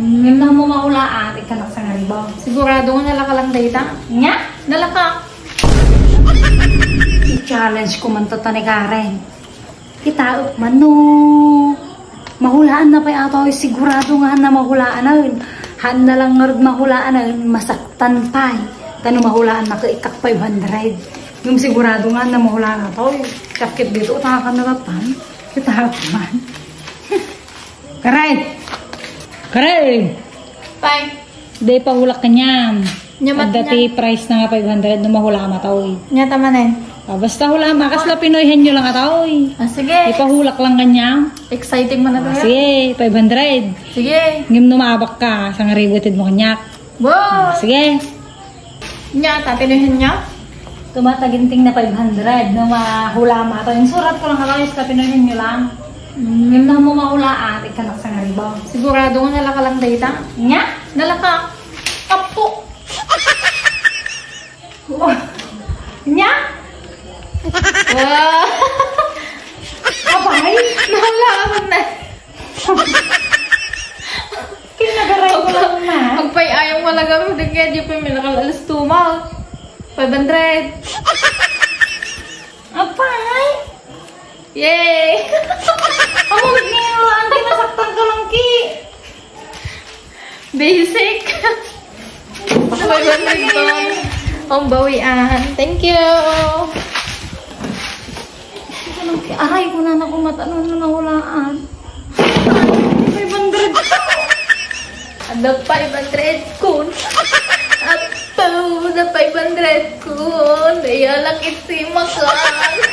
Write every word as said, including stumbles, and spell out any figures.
Ngem no ammo mahulaan, ikkanak sangaribu. Sigurado nga nalaka lang dayta? Nya? Nalaka. I-challenge ko man to ta ni Karen. Kitaek man no mahulaan na pay atoy, sigurado nga haan na mahulaanen. Haan na lang ngarud mahulaanen, masaktan pay. Ta no mahulaan na, ikkanak five hundred. Ngem sigurado nga haan na mahulaan atoy. Ket ditoy, ta haan na lattan. Kitaek man. Karay! Karay! Pay. Di, pahulak kaniam. Nya, mat-, adda ti prize na nga five hundred no mahulaam atoy. Nya, tama na yun. Ah, basta hulaam, kasla pinoyhan nyo lang atoy. Ah, sige. Ipahulak lang kaniam. Exciting man na to, ah, ya. Sige, five hundred. Sige. Ngem no maabak ka, sangaribu itedmo kaniak. Wow! Ah, sige. Nya, ta pinoyhan nyo? Tumaginting na five hundred no mahulaam atoy. Insurat ko lang atoy, basta pinoyhan nyo lang. Mm. Ngem no ammo mahulaan, ikkanak sangaribu. Sigurado nga nalaka lang dayta? Nya? Nalaka. Apo. Nya? Wow. Apay? Nahulaan na. Kinagaray ko lang na. Agpay-ayam nga lagam, di kaya di pa may nakalalas tumaw. Five hundred. Apay? Yay! Amo, nagningulaan, kinasaktan ka lang, ki. Basic. Five hundred ko. Ang bawian. Thank you. Aray, kunan ako mata, ano na nahulaan? Five hundred. Ada five hundred kun. Apo, ada five hundred kun. Daya lang iti makan.